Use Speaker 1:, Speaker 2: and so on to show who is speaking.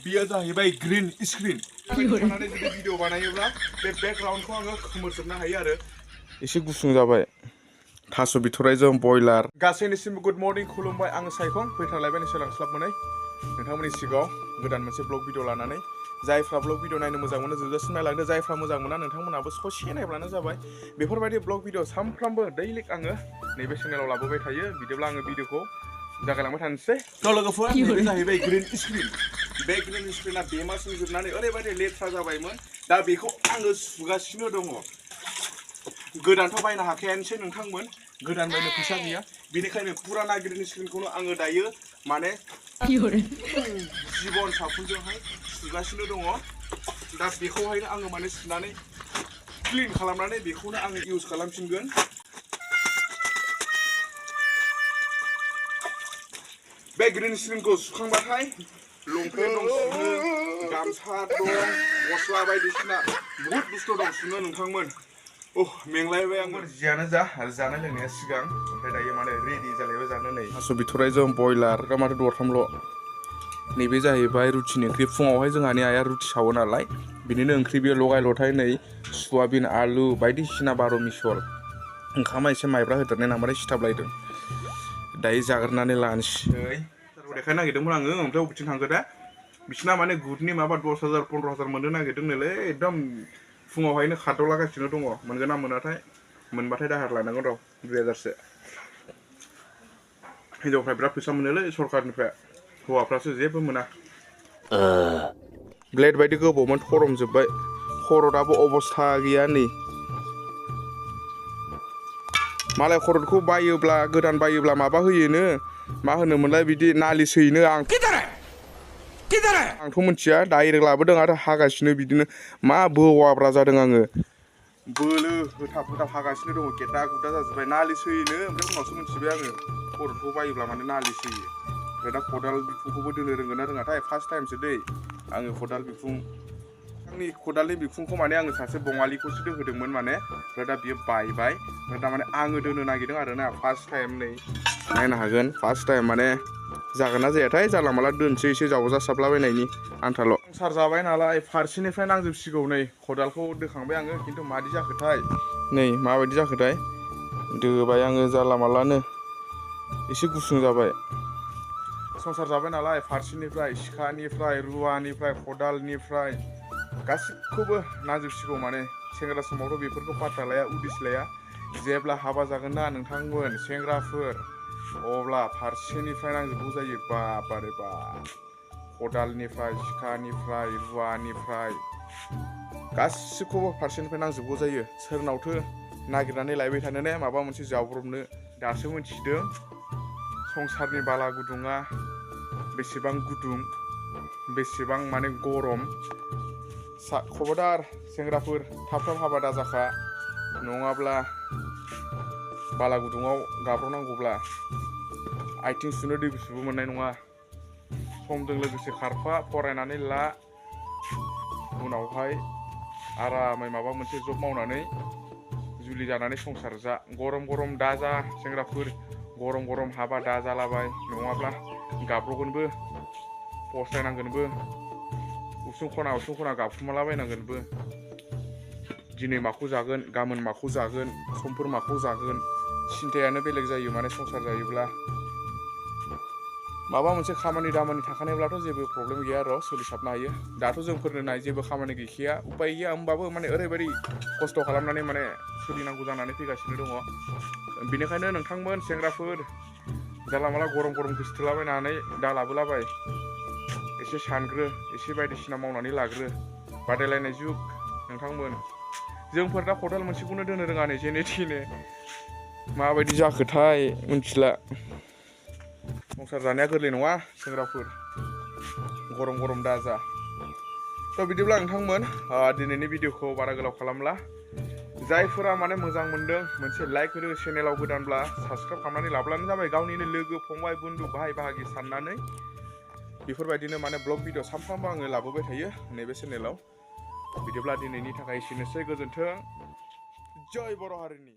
Speaker 1: बियो जाहैबाय green screen थानानै जुदि भिडिअ बानायोब्ला बे बेकग्राउन्डखौ आङो खोमोरजोबनो हायो आरो एसे गुसुं जाबाय थास' बिथराइजों बयलार गासैनिसिम गुड मर्निं खुलुमबाय आङो सायखं फैथारलायबाय सोरांस्लाब मोनै नोंथांमोननि सिगाङाव गोदान मोनसे ब्लग भिडिअ लानानै जायफ्रा ब्लग भिडिअ नायनो मोजां मोनो जोबजासिम नायलांदो जायफ्रा मोजां मोना नोंथांमोनाबो ससे नायब्लानो जाबाय बेफोरबायदि ब्लग भिडिअ सानफ्रामबो दैलिक आङो नैबे चेनेलाव लाबोबाय थायो बिदिब्ला आङो भिडिअखौ जागायलांबाय थानोसै थ' लोगोफोर नैबे जाहैबाय ग्रीन स्क्रीन बे ग्रीन स्क्रीना बेमासिम जोबनानै ओरैबायदि लेथ्रा जाबायमोन दा बेखौ आङो सुगासिनो दङ गोदानथ' बायनो हाखायानोसै नोंथांमोन गोदान बायनो फैसा गैया बेनिखायनो पुराना ग्रीन स्क्रीनखौनो आङो दायो माने जिबन साफुनजोंहाय सुगासिनो दङ दा बेखौहायनो आङो माने सुनानै क्लिन खालामनानै बेखौनो आङो इउज खालामफिनगोन बे ग्रीन स्क्रीनखौ सुखांबाथाय लंपेन्ट दं सुनो गामसा दं गस्ला बायदिसिना बहुत बुस्थु दं सुनो नोंथांमोन मेंलायबाय आङो जियानो जा जानाय लोंनाया सिगां ओमफ्राय दायो माने रेडि जालायबाय जानो नै थास' बिथराइजों बयलार दा माथो दरथामल' नैबे जाहैबाय रुटिनि ओंख्रि फुङावहाय जोंहानि आइया रुटि सावो नालाय बिनिनो ओंख्रि बेयो लगाय लथाय नै सयाबिन आलु बायदिसिना बार' मिसल ओंखामा एसे माइब्रा होदेरनाय नामाथाय सिथाबलायदों दायो जाग्रोनानै लानोसै देखायनो नागिरदोंमोन आङो ओमफ्राय बबेथिं थांखो दा बिसिना माने गुदनि माबा 10,000 15,000 मोननो नागिरदोंनोलै एकदम फुङावहायनो खारदावलागासिनो दङ मोनगोन ना मोनाथाय मोनबाथाय दाहार लानांगोन र' 2,000सो हिनजावफ्रा बिराद फैसा मोनोलै सरकारनिफ्राय हौवाफ्रासो जेबो मोना ब्लेड बायदि गोबावमोन थरमजोब्बाय खर'नाबो अबस्था गैया नै मालाय खर'खौ बायोब्ला गोदान बायोब्ला माबा होयोनो मा होनोमोनलाय बिदि नालिस होयोनो आंथ' मिथिया डाइरेक्ट लाबोदों आरो हागासिनो बिदिनो मा बोवाब्रा जादों आङो बोलो होथाब होथाब हागासिनो दङ गेदा गुदा जाजोब्बाय नालिस होयोनो ओमफ्राय उनावसो मिथिबाय आङो खर'खौ बायोब्ला माने नालिस होयो ओमफ्राय दा खदाल बिखुंखौबो दोनो रोंगोन ना रोङाथाय फार्स्ट टाइमसो दै आङो खदाल बिखुं आंनि खदालनि बिखुंखौ माने आङो सासे बङालिखौसो दोहोदोंमोन माने ओमफ्राय दा बियो बायबाय ओमफ्राय दा माने आङो दोनो नागिरदों आरोना फार्स्ट टाइम नै नायनो हागोन फार्स्ट टाइम माने जागोन ना जायाथाय जानला माला दोनसै एसे जावजासाबलाबायनायनि आन्थाल' संसार जाबाय नालाय फारसेनिफ्राय नांजोबसिगौ नै खदालखौ दोखांबाय आङो खिन्थु मादि जाखोथाय नै माबायदि जाखोथाय दोबाय आङो जानला मालानो एसे गुसुं जाबाय संसार जाबाय नालाय फारसेनिफ्राय सिखानिफ्राय रुवानिफ्राय खदालनिफ्राय गासिबखौबो नांजोबसिगौ माने सेंग्रा समावथ' बेफोरखौ पात्ता लाया उदिस लाया जेब्ला हाबा जागोन ना नोंथांमोन सेंग्राफोर अब्ला फारसेनिफ्राय नांजोबगौ जायो बाबारे बाब खदालनिफ्राय सिखानिफ्राय रुवानिफ्राय गासिबखौबो फारसेनिफ्राय नांजोबगौ जायो सोरनावथो नागिरनानै लायबाय थानो ने माबा मोनसे जाब्रबनो दासो मिथिदों संसारनि बाला गुदुङा बेसेबां गुदुं बेसेबां माने गरम खबरदार सेंग्राफोर थाब थाब हाबा दाजाखा नङाब्ला बाला गुदुङाव गाब्र'नांगौब्ला आथिं सुनो दै गुसुबो मोननाय नङा समजों लोगोसे खारफा फरायनानै ला उनावहाय आरामै माबा मोनसे जब मावनानै जुलि जानानै संसार जा गरम गरम दाजा सेंग्राफोर गरम गरम हाबा दाजालाबाय नङाब्ला गाब्र'गोनबो फस्थायनांगोनबो उसुं खना गाबखुमालाबायनांगोनबो दिनै माखौ जागोन गाबोन माखौ जागोन समफोर माखौ जागोन सिन्थायानो बेलेग जायो माने संसार जायोब्ला माबा मोनसे खामानि दामानि थाखानायब्लाथ' जेबो प्रब्लेम गैया र' सोलिसाबनो हायो दाथ' जोंफोरनो नाय जेबो खामानि गैखाया उपाय गैया होमबाबो माने ओरैबायदि खस्थ' खालामनानै माने सोलिनांगौ जानानै फैगासिनो दङ बेनिखायनो नोंथांमोन सेंग्राफोर जानला माला गरम गोसोथोलाबायनानै दा लाबोलाबाय एसे सानग्रो एसे बायदिसिना मावनानै लाग्रो बादायलायनाय जुग नोंथांमोन जोंफोर दा खदाल मोनसेखौनो दोनो रोङा नै जेने थेने माबायदि जाखोथाय मिथिला संसार जानाया गोरलै नङा सेंग्राफोर गरम दाजा थ' बिदिब्ला नोंथांमोन दिनैनि भिडिअखौ बारा गोलाव खालामला जायफोरा माने मोजां मोनदों मोनसे लाइक होदो चेनेलाव गोदानब्ला साबसक्राइब खालामनानै लाब्लानो जाबाय गावनिनो लोगो फंबाय बन्धु भाइ बाहागि साननानै बेफोरबायदिनो माने ब्लग भिडिअ सानफ्रामबो आङो लाबोबाय थायो नैबे चेनेलाव बिदिब्ला दिनैनि थाखाय एसेनोसै गोजोन्थों जय बर' हारिनि